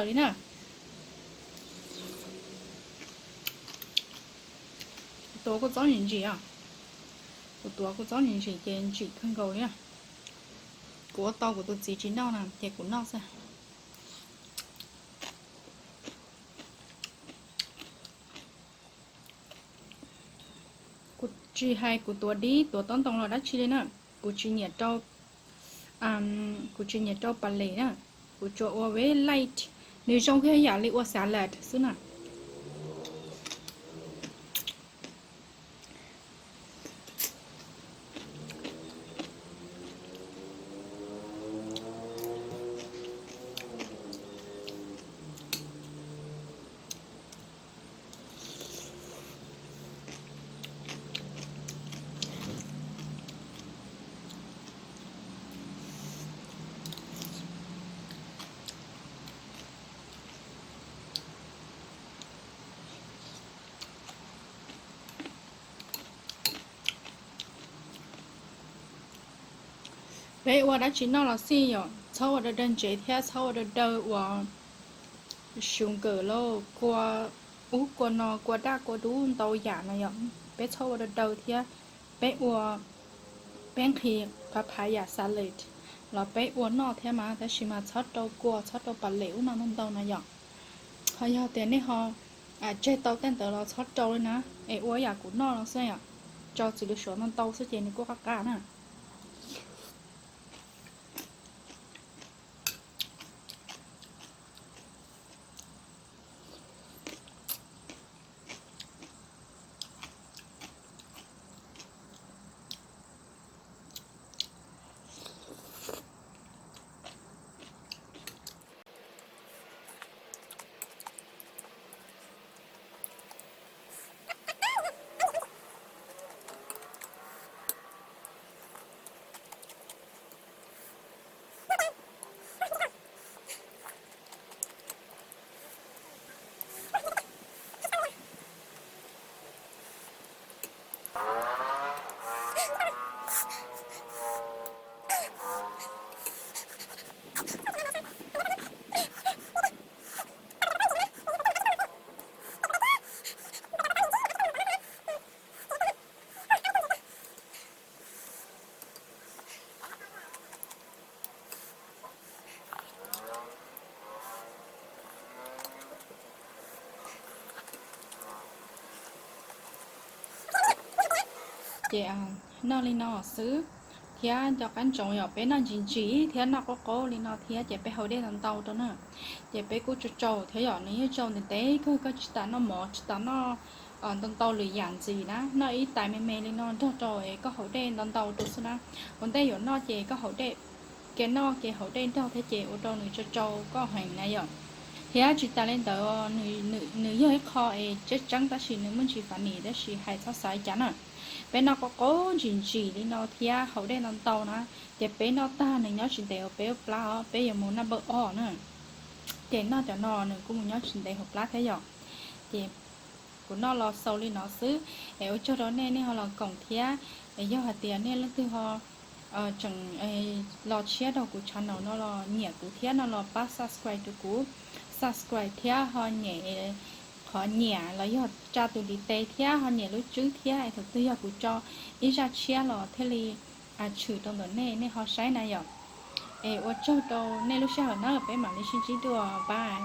Li na, tuav kua txob ntsim ntsim os, kuv tuav kua txob ntsim ntsim ces ntsim kawg nkaus li na. Kuv ua tau kuv tus txiv tsis noj na ces kuv noj xwb. Kuv tsis hais kuv tuav dib tuav tob ntoo los dab tsi li na, kuv tsis nyiam rau, kuv tsis nyiam rau pas les na, kuv tsuas ua ve light, nws zoo ib yam li ua salad xwb na. Peb ua dab tsi noj los xij yom, txhob ua daw daw ntsev thiab txhob ua daw daw uas sugar lauj, kua ub kua no, kua daj kua dub ntau yam no yom. Peb txhob ua daw daw thiab, peb ua, peb nqhis papaya salad los peb ua noj thiab mas, tab sis mas txhob rau kua txhob rau pas les ub no ntau ntau no yom. Ho yog tias nej ho tseg tau tej ntawd los txhob rau li na, es ua yam kuv noj no xwb yom, rau txiv lws suav ntau ntau xwb ces nws kuj qab qab na. Ces noj li no xwb, thiab nco qab ntsoov yom, peb noj ntsim ntsim thiab noj qaub qaub li no thiab ces peb haus dej ntau ntau rau na. Ces peb kuj tsau tsau thiab yom, nws yeej tsau ntev ntev kawg, koj tsis tas noj mov tsis tas noj ntau ntau lwm yam ntxiv na, noj ib tais me me li no nrog rau es koj haus dej ntau ntau rau xwb na. Ua ntej yuav noj ces koj haus dej, ke noj ke haus dej nrog thiab ces ua rau nws tsau tsau koj heev na yom. Thiab tsis tas li ntawd, nws yog ib qho es tseeb tseeb tab sis nws muaj ntsis funny tab sis hais txhob xav cas na. Peb noj qaub qaub ntsim ntsim li no thiab haus dej ntau ntau na, ces peb noj tag nws nyob tsis ntev uas peb ua plab os, peb yuav mus naj npawj os na. Ces noj cov no nws kuj mus nyob tsis ntev hauv plab thiab yom. Ces kuv noj los xaus li no xwb, es ua tsaug rau nej, nej ho los koom thiab. Es yog hais tias nej leej twg ho tseem los tshiab rau kuv channel no los nyiam kuv thiab no los pab subscribe rau kuv, subscribe thiab ho nyem qhov nyiam los yog tsa tus ntiv tes thiab ho nyem lub tswb thiab es thaum twg yog kuv tso ib zaj tshiab los thiaj li tshwm rau ntawm nej, nej ho saib na yom. Es ua tsaug rau nej lub sij hawm na, peb mam li sib ntsib dua, bye.